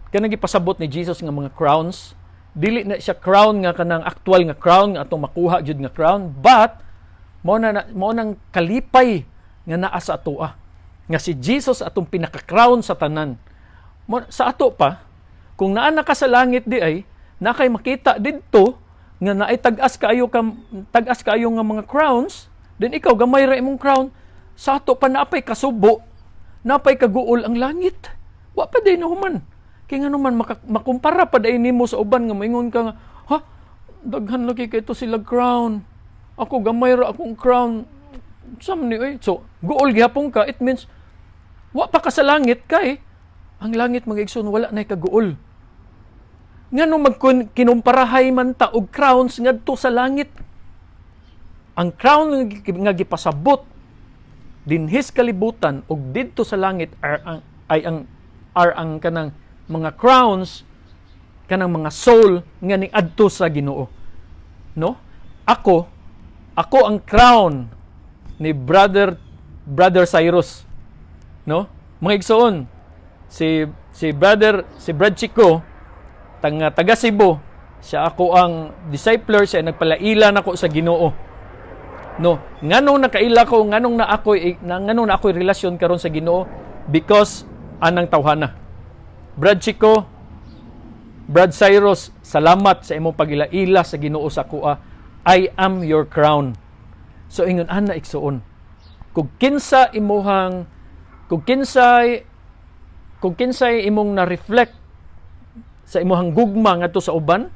Kanang gipasabot ni Jesus nga mga crowns, dili na siya crown nga kanang actual nga crown nga atong makuha jud nga crown, but mao nang kalipay nga naa sa atoa nga si Jesus atong pinaka-crown sa tanan. Mo, sa ato pa, kung naa na ka sa langit di ay na kay makita didto nga naay tag-as kaayo nga mga crowns, then ikaw gamay ra imong crown. Sa ato pa, napay kasubo, napay kaguol ang langit. Wa pa day human, kay ngano man makumpara pa day nimo sa uban nga moingon ka nga, "Ha, daghan lagi kay to sila crown, ako gamay ra akong crown, sam ni oy?" So guol gihapon ka. It means wa pa ka sa langit, kay ang langit, mga igsoon, wala nay kaguol. Ngano magkinumparahay man ta og crowns ngadto sa langit? Ang crown nga gipasabot dinhis kalibutan ug didto sa langit are ang kanang mga crowns, kanang mga soul nga niadto sa Ginoo, no? Ako ang crown ni Brother Cyrus, no, mga igsoon. Si si brother si Brad Chico, tanga taga Cebu. Siya ako ang discipler, siya nagpalaila nako sa Ginoo. No, nganong nakaila ko, nganong na ako'y relasyon karon sa Ginoo? Because anang tawhana. Brad Chico, Brad Cyrus, salamat sa imong pagila-ila sa Ginoo sa akoa. I am your crown. So ingon ana, igsuon. Kung kinsay imong na-reflect sa imuhang gugma ngadto sa uban,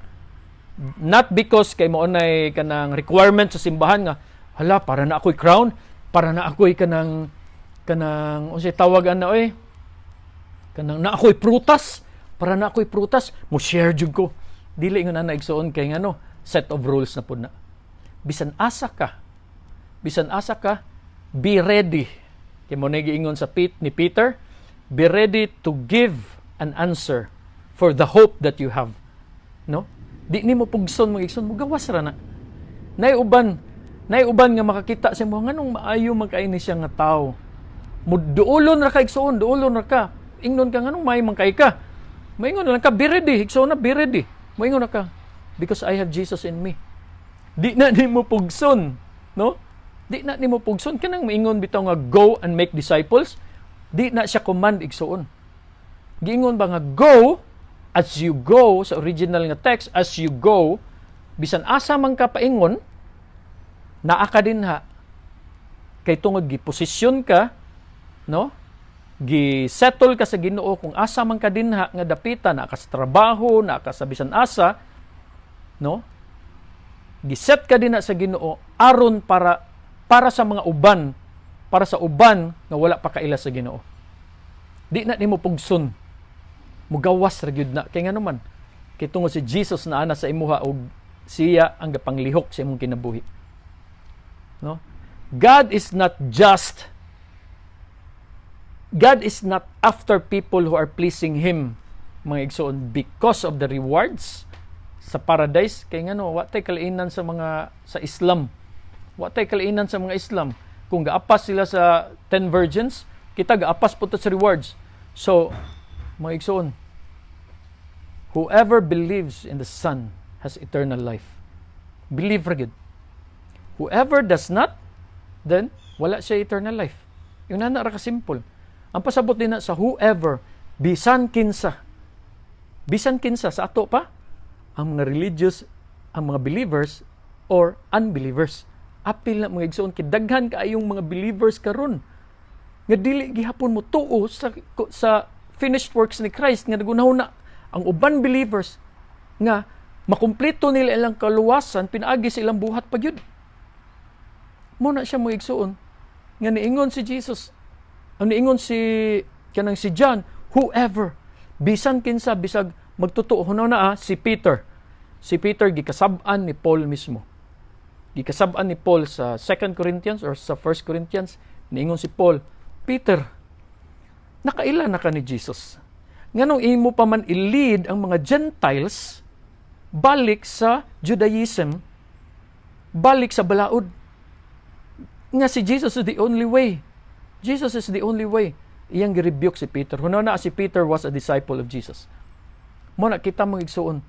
not because kay mao nay kanang requirement sa simbahan nga, hala, para na ako'y crown, para na ako'y kanang unsay tawag ana oy, kanang na ako'y prutas, para na ako'y prutas, mo share jud ko. Dili ingon ana, igsuon, kay ngano, set of rules na pud na. Bisan asa ka, bisan asa ka, be ready. Kay mo na giingon sa Pete, ni Peter, "Be ready to give an answer for the hope that you have." No, di nimo pugson, mga igsoon, mo gawas ra na. Nay uban nga makakita sa mo, nganong maayo man kay ni siya nga tao. Mo duolon ra ka, igsoon, duolon ra ka. Ingnon ka, nganong maayo man kay ka? Moingon lang ka, be ready, igsoon na, be ready. Moingon na ka, "Because I have Jesus in me." Di na nimo pugson, no? Di na nimo pugson. Kanang moingon bitaw nga "Go and make disciples," di na siya command, igsoon. Giingon ba nga go, as you go, sa original nga text, as you go, bisan asa man ka paingon, naa ka dinha kay tungod giposisyon ka, no? Gi-settle ka sa Ginoo. Kung asa man ka dinha nga dapita, naa ka sa trabaho, naa ka sa bisan asa, no? Giset ka dinha sa Ginoo aron para sa mga uban, para sa uban nga wala pa kaila sa Ginoo. Di na nimo pugson, mugawas ra gyud na, kay ngano man, kay tungod si Jesus na ana sa imuha og siya ang gapanglihok sa imong kinabuhi, no? God is not just, God is not after people who are pleasing Him, mga igsoon, because of the rewards sa paradise. Kay ngano, wa tay kalainan sa mga sa Islam, wa tay kalainan sa mga Islam kung gaapas sila sa 10 virgins. Kita gaapas po ta sa rewards. So mga igsoon, whoever believes in the Son has eternal life. Believe ra gyud. Whoever does not, then wala siya eternal life. Ingon ana ra ka simple. Ang pasabot din na sa whoever, bisan kinsa. Bisan kinsa sa ato pa, ang mga religious, ang mga believers or unbelievers. Apil na, mga igsoon, kay daghan kaayong mga believers karon nga dili gihapon mo tuo sa finished works ni Christ, nga nagunahuna ang uban believers nga makumpleto nila ilang kaluwasan pinaagi sa ilang buhat pa gyud. Mo na siya, mga igsoon, nga niingon si Jesus, ang niingon si kanang si John, whoever, bisan kinsa, bisag magtotoo. Huno na si Peter. Si Peter gikasab-an ni Paul mismo. Gikasab-an ni Paul sa 2 Corinthians or sa 1 Corinthians, niingon si Paul, "Peter, nakaila na ka ni Jesus. Nganong imo pa man i-lead ang mga Gentiles balik sa Judaism, balik sa balaod? Nga si Jesus is the only way. Jesus is the only way." Iyang gi-rebuke si Peter. Huno na si Peter was a disciple of Jesus. Mo na kita, mga igsuon,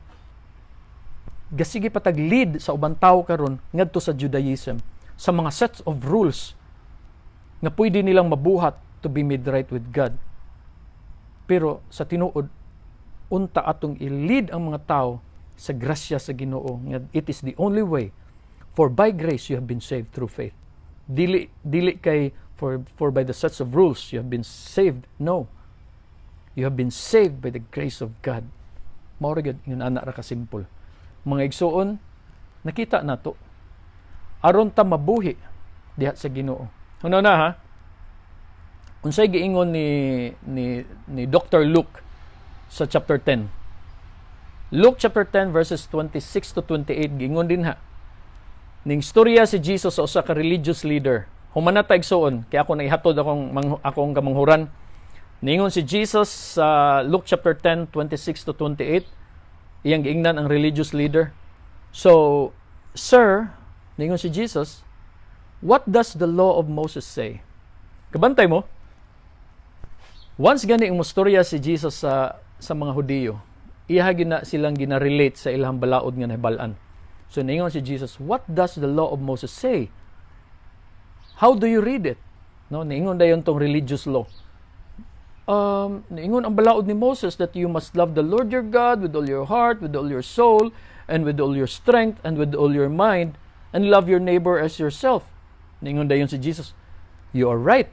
gasige pa tag lead sa ubang tao karon ngadto sa Judaism, sa mga sets of rules nga pwede nilang mabuhat to be made right with God. Pero sa tinuod, unta atong i-lead ang mga tao sa grasya sa Ginoo nga it is the only way, for by grace you have been saved through faith. Dili kay for by the sets of rules you have been saved. No. You have been saved by the grace of God. Mao ra gyud, ingon ana ra ka simple. Mga igsuon, nakita nato aron ta mabuhi diha sa Ginoo. Huno na ha. Unsay giingon ni Dr. Luke sa chapter 10? Luke chapter 10 verses 26 to 28, giingon din ha. Ning storya si Jesus sa usa ka religious leader. Human na ta, igsuon, kay ako naihatod akong kamanghuran. Ningon si Jesus sa Luke chapter 10 26 to 28, iyang giingnan ang religious leader. "So, sir," ningon si Jesus, "what does the law of Moses say?" Kabantay mo? Once gani ang mostorya si Jesus sa mga Hudiyo, Iyaha gina silang gina-relate sa ilang balaod nga nahibal-an. So niingon si Jesus, "What does the law of Moses say? How do you read it?" No, niingon dayon tong religious law. Niingon ang balaod ni Moses that you must love the Lord your God with all your heart, with all your soul, and with all your strength, and with all your mind, and love your neighbor as yourself. Niingon dayon si Jesus, "You are right.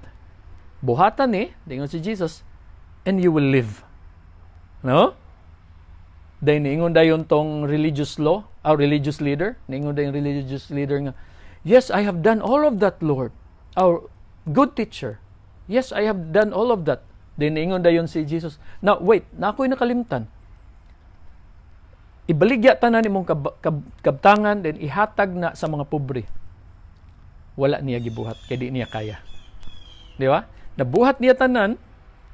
Buhatan ni," niingon si Jesus, "and you will live." No? Dayon niingon dayon tong religious law, our religious leader, niingon dayon religious leader nga, "Yes, I have done all of that, Lord. Our good teacher. Yes, I have done all of that." Then niingon dayon si Jesus, "Now wait, na ako'y nakalimtan. Ibaligya tanan imong kabtangan, then ihatag na sa mga pobre." Wala niya gibuhat kay di niya kaya. Di ba? Nabuhat niya tanan,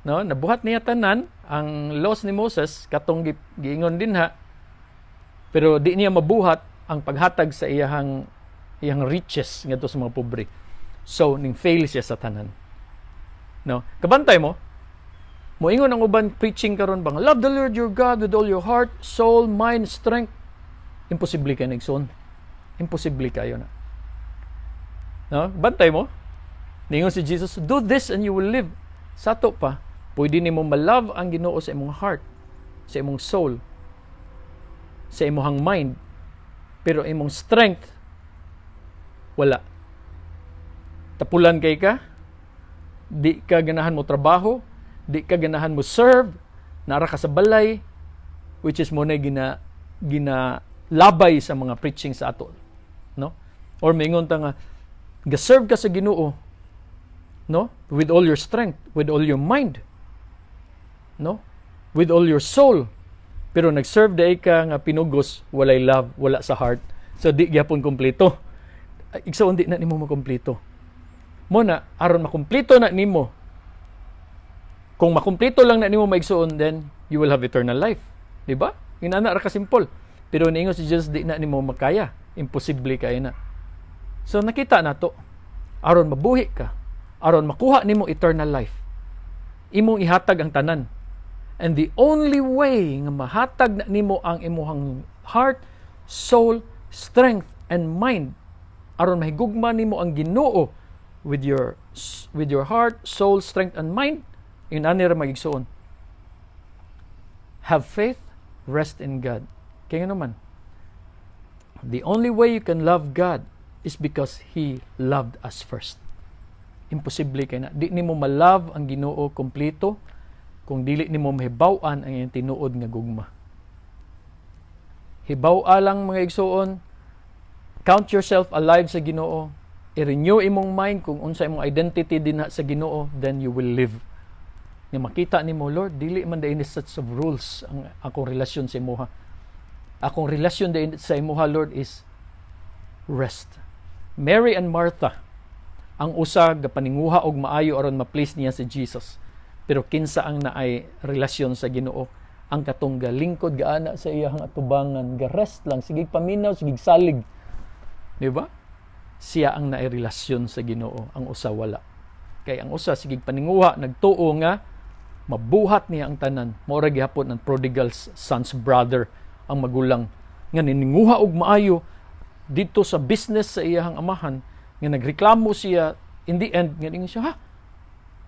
no? Nabuhat niya tanan ang laws ni Moses katong giingon dinha. Pero di niya mabuhat ang paghatag sa iyang riches ngadto sa mga pobre. So ning fail siya sa tanan. No? Kabantay mo, moingon ang uban preaching karon bang, "Love the Lord your God with all your heart, soul, mind, strength." Imposible kay, igsoon. Imposible kayo na. No? Bantay mo. Ningon si Jesus, "Do this and you will live." Sa ato pa, pwede nimo ma-love ang Ginoo sa imong heart, sa imong soul, sa imong mind, pero imong strength wala. Tapulan kay ka, di ka ganahan mo trabaho, di ka ganahan mo serve, nara ka sa balay, which is mo na gina labay sa mga preaching sa ato, no? Or mingon ta nga ga-serve ka sa Ginoo, no? With all your strength, with all your mind, no? With all your soul. Pero nag-serve diay ka nga pinugos, walay love, wala sa heart. So di gyapon kompleto. Igsoon, di na nimo makompleto. Mo na aron makumpleto na nimo, kung makumpleto lang na nimo, maigsuon, then you will have eternal life. Di ba? Inana ra ka simple. Pero niingon si Jesus, di na nimo makaya. Imposible kay na. So nakita nato, aron mabuhi ka, aron makuha nimo eternal life, imong ihatag ang tanan. And the only way nga mahatag na nimo ang imuhang heart, soul, strength and mind aron mahigugma nimo ang Ginoo with your heart, soul, strength and mind, yun ani ra, magigsuon. Have faith, rest in God. Kaya naman, the only way you can love God is because He loved us first. Imposible kay na. Di nimo ma-love ang Ginoo kompleto kung dili nimo mahibaw-an ang iyang tinuod nga gugma. Hibaw-a lang, mga igsuon, count yourself alive sa Ginoo, i-renew imong mind kung unsa imong identity dinha sa Ginoo, then you will live. Nga makita nimo, "Lord, dili man diay ni sets of rules ang akong relasyon sa imuha. Akong relasyon diay sa imuha, Lord, is rest." Mary and Martha, ang usa gapaninguha og maayo aron ma-please niya si Jesus. Pero kinsa ang naay relasyon sa Ginoo? Ang katong galingkod gaana sa iyang atubangan, ga-rest lang, sige paminaw, sige salig. Di ba? Siya ang naay relasyon sa Ginoo, ang usa wala. Kay ang usa sige paninguha, nagtuo nga mabuhat niya ang tanan. Mao ra gihapon ang prodigal son's brother, ang magulang nga nininguha og maayo dito sa business sa iyang amahan, nga nagreklamo siya in the end, nga ningon siya, "Ha,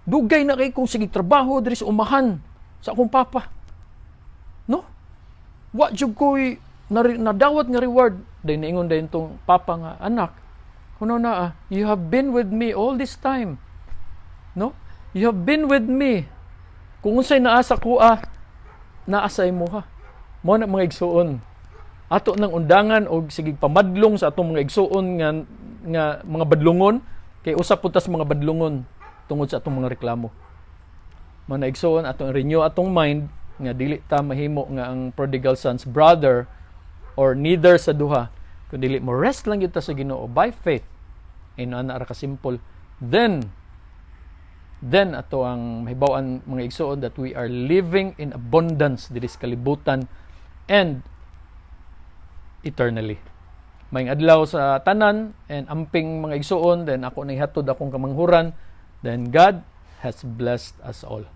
dugay na kay kong sige trabaho diri sa umahan sa akong papa, no? Wa jud ko'y nadawat nga reward." Dahil niingon dayon tong papa nga, "Anak, kuno na ah, you have been with me all this time, no? You have been with me. Kung unsay naa sa akoa, naa sa imuha." Mo na, mga igsuon, ato nang undangan og sige pamadlong sa atong mga igsuon nga mga badlungon, kay usap pud ta sa mga badlungon tungod sa atong mga reklamo. Mo na, igsuon, atong renew atong mind nga dili ta mahimo nga ang prodigal son's brother or neither sa duha, kun dili mo rest lang gyud ta sa Ginoo by faith. Inana ra ka simple. Then ato ang mahibaw-an, mga igsuon, that we are living in abundance diri sa kalibutan and eternally. Maayong adlaw sa tanan and amping, mga igsuon. Then ako na ihatod akong kamanghuran. Then God has blessed us all.